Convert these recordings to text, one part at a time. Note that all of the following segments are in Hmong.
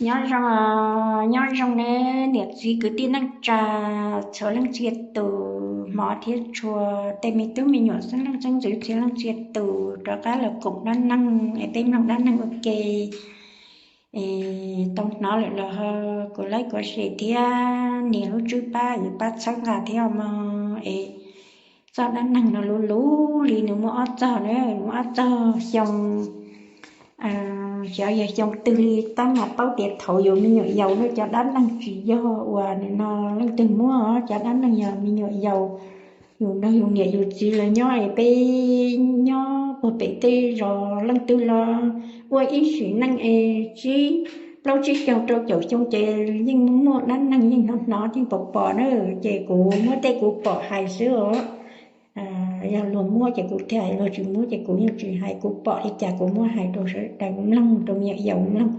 Nyob zoo, nyob zoo ne niam txiv kwv tij neej tsa, txhua leej txhia tus, hmov thiab tshua, tej me tub me nyuam xeeb leej xeeb ntxwv txhua leej txhia tus rov qab los koom dab neeg es peb mloog dab neeg ua ke. Es tau hnov lawm los ho kuv like kuv share thiab nias lub tswb pab yuav pab txhawb nqa thiab mog. Es txoj dab neeg no luv luv li nws muaj ob txog na, muaj ob txog xyoo, xyov yog xyoo twg li tab mas paub tias thaum yus me nyuam yaus na cov dab neeg tsis yog uas nim no leej twg muab, cov dab neeg yog me nyuam yaus yus nrog yus niam yus txiv lawv nyob es peb nyob puag pem tej zos leej twg los ua ib sim neej es tsib, plaub tsib caug rau caum xyoo ces yeej muaj dab neeg yeej hnov hnov yeej pom pom na. Ces kuv muab tej kuv pom hais xwb os. Yog luag muab ces kuv thiaj hais, luag tsis muab ces kuv yeej tsis hais, kuv pom li cas kuv muab hais rau sawv daws mloog, rau me nyuam yaus mloog,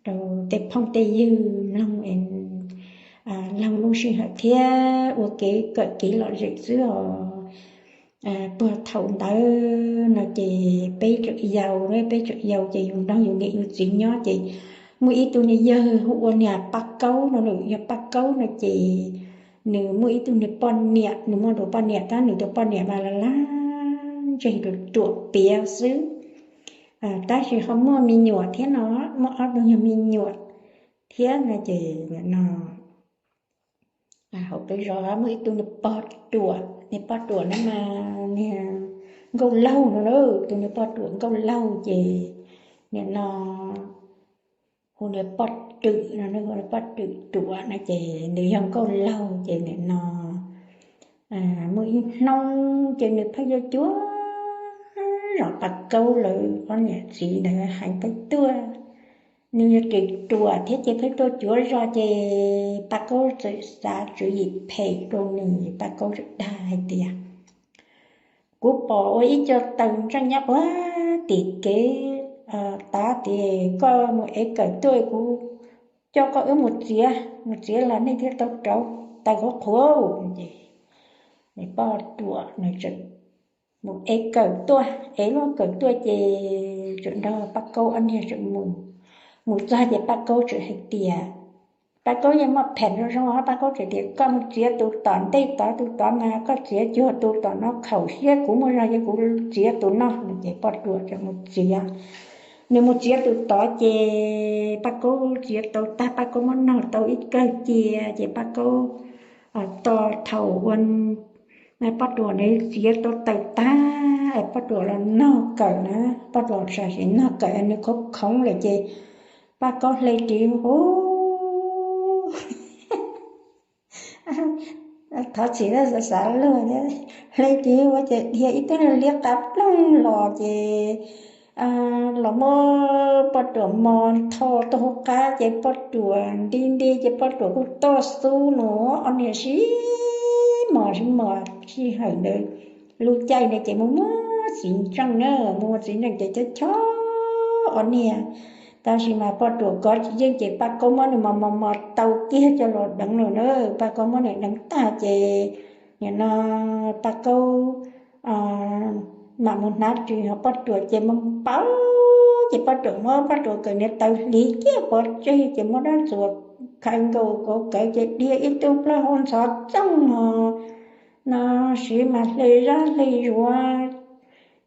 rau tej phooj tej ywg mloog, laug lub sij hawm thiab ua kev kawm kev lom zem xwb os. Puag thaum ntawd no ces peb tseem yau, peb tseem yau ces yus nrog yus niam yus txiv nyob ces muaj ib tug niag yawg hu ua niag Paj Kaub no, nws yog Paj Kaub no ces nws muaj ib tug niag poj niam, nws muaj tus poj niam tab nws tus poj niam mas laj laj ntseg ruam ruam piav xwb, tab sis ho muaj me nyuam thiab no, muaj ob tug nyuag me nyuam thiab no ces no hauv peb zos muaj ib tug niag poj ruam, niag poj ruam no mas niag nkauj laug no, tus niag poj ruam nkauj laug ces nim no hu niag poj rwm no, hu niag poj rwm ruam no ces nws yog nkauj laug ces nim no muaj ib hnub ces nws pheej yuav cuag zos Paj Kaub lawv ob niam txiv ntawd heev pheej tuaj. Nws yog ruam thiab ces pheej tuaj cuag zos ces Paj Kaub txawm xav tswv yim phem rau nws, Paj Kaub txawm dag hais tias, kuv pom ua ib co taws ntseej nyob puag tim kev, tav tias koj mus ev kawm tuaj kuv coj koj wb mus txiav, mus txiav los nej thiaj tau rauv taws qhuav qhuav. Ces poj ruam nws txawm mus ev kawm tuaj, ev lub kawm tuaj ces txawm nrog Paj Kaub ob niag txawm mus. Mus txog ces Paj Kaub txawm hais tias, Paj Kaub yeej muaj phem zoo zoo, Paj Kaub txawm tias, koj mus txiav tus tom ntej tod, tus tod mas koj txiav cuag tus tom no khaum siab, kuv muaj zog ces kuv txiav tus no no. Ces poj ruam txawm mus txiav, nws mus txiav tus tod ces Paj Kaub txiav tau tag, Paj Kaub muab nog tau ib kawm cia ces Paj Kaub, to thaum ua poj ruam nws txiav tau taws tag, poj ruam los nog kawm na, poj ruam sam sim nog kawm nws khoov khoov lawm ces Paj Kaub hle ris hu, thov txim xav xav luag, hle ris hu ces dhia ib tug liab qab ploog los ces los muab poj ruam mos tho tuaj hauv qab ces poj ruam nti nti ces poj ruam kuj tuaj xub no, ob niag sib mos sib mos sij hawm ntawd. Lub caij ntawd ces muaj muaj txiv ntseej na, muaj muaj txiv ntseej ces chob chob ob niag, tab sis mas poj ruam kov tsis yeej ces Paj Kaub muab nws mos mos mos tau kiag coj los deev lawm na. Paj Kaub muab nws deev tag ces nim no Paj Kaub mam mus hnav ris ho poj ruam ces mus pauv ces poj ruam muab poj ruam kawm niag taws hliv kiag pov tseg ces muab dab txuas khaws nkaus kauv kawv ces dhia ib tug plaub hau ntxhov txoog ho no, siv mas hle zab hle zuav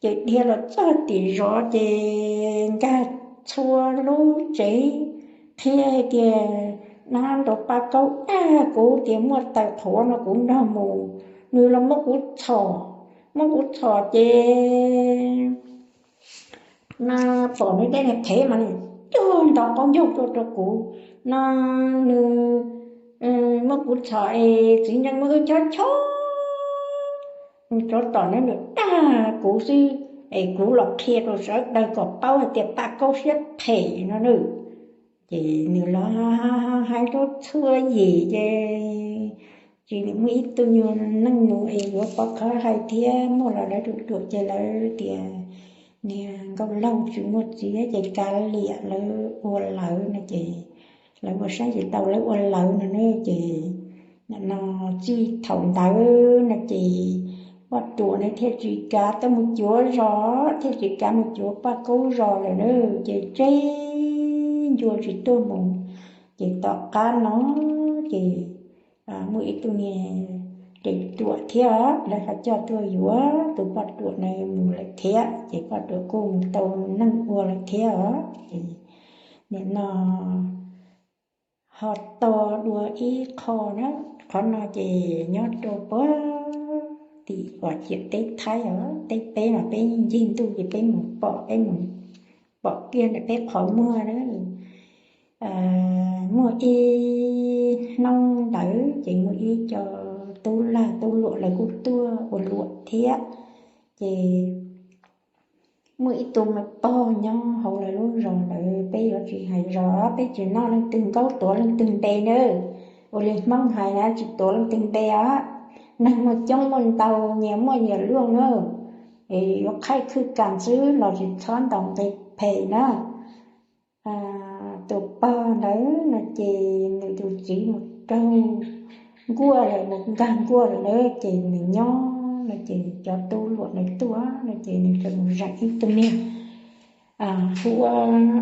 ces dhia los txog tim zos ces nkag txhua lub tsev qhia hais tias, nab nrau Paj Kaub dag kuv tias muaj taws qhuav no kuv nrog mus, nws los muab kuv txhom, muab kuv txhom ces no pom nws tej niag phev mas nws cuag nto qaub ncaug tuaj rau kuv no, nws muab kuv txhom es txiv ntseej muab wb chob chob, nws tsov tom nws dag kuv xwb es kuv los qhia rau sawv daws kom paub hais tias Paj Kaub siab phem no na. Ces nws los hais rau txhua yim ces tsis muaj ib tug nyuag neej nus es yuav pov khawv hais thiab, muaj los lawv ruam ruam ces lawv tias niag nkauj laug tsis muaj txiv ces kav liam lawv ua lawv no ces lawv ua saib tsis tau lawv ua lawv no ne ces no txij thaum ntawd no ces poj ruam ne thiaj tsis kav tuaj mus cuav zos, thiaj tsis kav mus cuav Paj Kaub zos lawm na. Ces tseg ncua tsis tuaj mus. Ces tom qab no ces muaj ib tug niag ruam thiab, lawv ho coj tuaj yuav tus poj ruam no mus lawm thiab, ces poj ruam kuj mus tau neej ua lawm thiab os. Ces nim no ho to dua ib qho na, qhov no ces nyob rau puag tim uas ciam teb Thaib os, teb peb mas peb ncig ntuj ces peb mus pom, peb mus pom kiag ntawm peb qhov muag na. Muaj ib hnub ntawd ces muaj ib co tub lag tub luam lawv kuj tuaj ua luam thiab. Ces muaj ib tug me pog nyob hauv lawv lub zos ntawd, peb yuav tsis hais zos, peb tsis noj leej twg nkaub tuav leej twg npe na. Ua li Hmoob hais na, tsis tuav leej twg npe os. Neeg muaj coob muaj ntau, nyias muaj nyias luaj na, es yuav qhaib khwj kam xwb los tsis txhob ntaus nqi phem na. Tus pog ntawd no ces nws tus txiv mus raug nkuaj lawm, mus nkag nkuaj lawm na, ces nws nyob no ces cov tub hluas ntawd tuaj no ces nws txawm mus zeem ib tug niag hu ua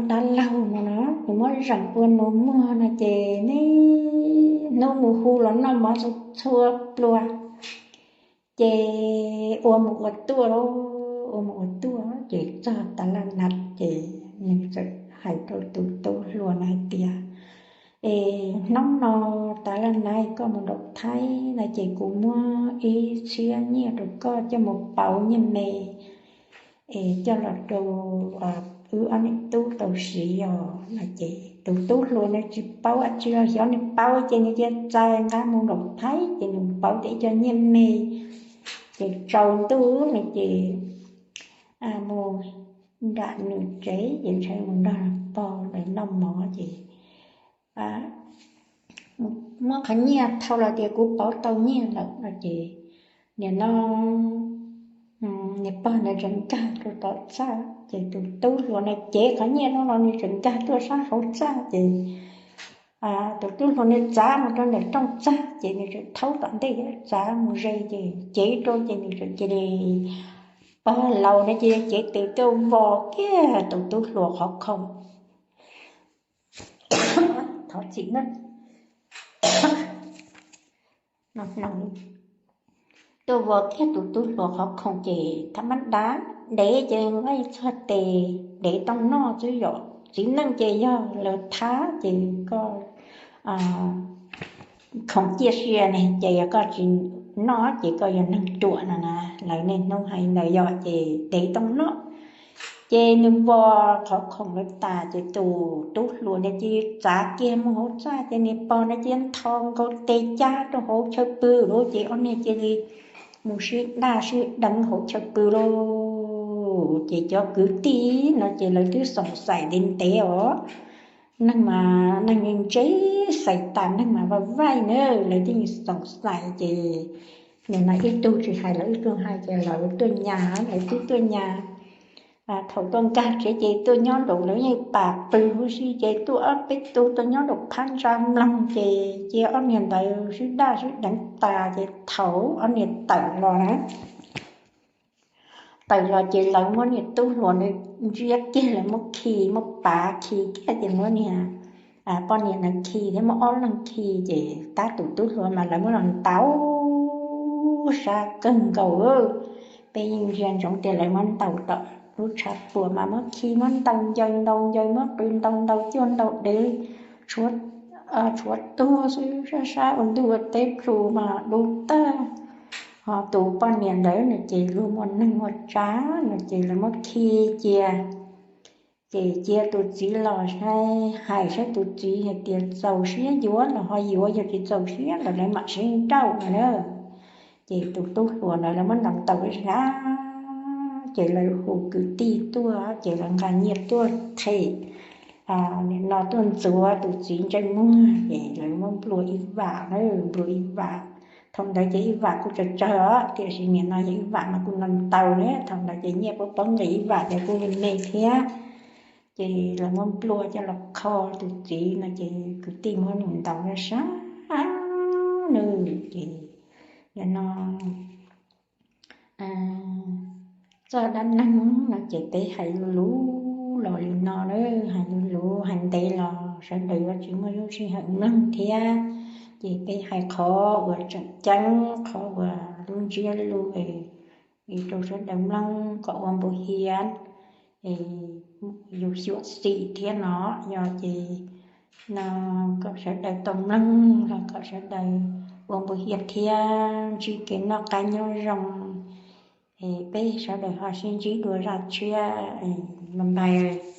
dab laug no no, nws muab zeem ua nus muag no ces niaj hnub mus hu los noj mov txhua txhua plua. Ces ua mus ua tuaj lauj, ua mus ua tuaj ces txog tav laj nab ces nws txawm hais rau tus tub hluas no hais tias, es hnub no tav laj nab koj mus nraum Thaib no ces kuv muab ib txhiab nyiaj rau koj coj mus pauv nyiaj me, es coj los rau wb ob niam tub tau siv os no ces tus tub hluas nws tsis paub dab tsi los xyov nws paub ces nws cia txais nqa mus nraum Thaib ces nws pauv tau ib co nyiaj me. Ces tsaus ntuj no ces mus nram nws tsev ces ntshai mus nrog pog lawv noj mov ces muab qhov nyiaj thau los tias kuv pauv tau nyiaj lawm no ces nim no niag pog ntawd tseem nkag rau tom txaj ces tus tub hluas no cev qhov nyiaj no los nws tseem nkag tuaj sab hauv txaj ces tus tub hluas nws txav mus rau ntawm rooj txaj ces nws tseem thaub tom ntej txav mus ze ces cev rau ces nws tseem cia li, pog laus no cia li cev tes tuaj vos kiag tus tub hluas qhov khoom. Thov txim na. Tuaj vos kiag tus tub hluas qhov khoom ces tham mab dab, dev ces nqa txog tes dev tau noj xwb yom. Txiv neej ces yog lawv thab ces koj khoom ciaj sia ne ces yog koj tsis noj ces koj yog neeg ruam no na. Lawv niaj hnub hais ntawd yom ces dev tau noj. Ces nws vos qhov khoom lawv tas ces tus tub hluas ntawd cia li txav kiag mus hauv txaj ces niag pog ntawd cia li nthos nkaus tes cab rau hauv chaw pw lauj ces ob niag cia li mus sib daj sib deev hauv chaw pw lauj. Ces cov kwv tij no ces lawv twb xoom xaim ntev ntev os. Neeg mas neeg ntse, xaim tas neeg mas vaj vaij na, lawv twb xoom xaim ces nim no ib tug tsis hais lawv ib tug hais ces lawv tuaj nyas, lawv twb tuaj nyas. Thaum tuaj nkag tsev ces tuaj nyob nraum lawv yeej pas pw huv si ces tuaj ob peb tug tuaj nyob nraum phab ntsa mloog ces cia ob niag ntawd sib daj sib deev tas ces thaum ob niag tawm los na, tawm los ces lawv muab niag tub hluas ntawd ntsiab kiag, lawv muab khi, muab pav khi kiag ces muab niag poj niam ntawd khi thiab muab ob leeg khi ces tab tus tub hluas mas lawv muab los ntaus sab kawg nkaus. Peb yeej ntsia ntsoov tias lawv muab ntaus tom lub tshav puam mas muab khi muab ntaus ncaws ntaus ncaws, muab qw ntaus ntaus cuag ntaus dev, tshuav tuag xwb, sab sab ua ntuj ua teb plhu mas dub tag. Ho tus poj niam ntawd no ces luag muaj neeg muaj tsav no ces lawv muab khi cia. Ces cia tus txiv los saib, hais saib tus txiv hais tias txaus siab yuav los ho yuav, yog tsis txaus siab los lawv mam sib nrauj no na. Ces tus tub hluas ntawd lawv muab ntaus ntaus ib sab ces lawv hu kwv tij tuaj ces lawv nqa nyiaj tuaj them. Nim no tuaj ntxuav tus txiv ntsej muag ces lawv muab nplua ib vam na, nplua ib vam. Thaum ntawd ces ib vam kuj tsawg tsawg os, tiam sis nim no yog ib vam mas kuj no ntaus na, thaum ntawd ces nyiaj pab pab nqis ib vam ces kuj me me thiab. Ces lawv muab nplua coj los kho tus txiv no ces kwv tij muab nws ntaus sab nws ces nim no txoj dab neeg no ces peb hais lus los li no na, hais lus luv hais ntev los sawv daws yuav tsis muaj lub sij hawm mloog thiab. Ces peb hais qhov uas tseem ceeb, qhov uas lub ntsiab lus es rau sawv daws mloog kom ua npau hiab, es yus xyuam xim thiab no. Yog ces no kom sawv daws tau mloog los kom sawv daws ua npau hiab thiab ntsib kev noj qab nyob zoo. Es peb sawv daws ho sib ntsib dua zaj tshiab, bye bye.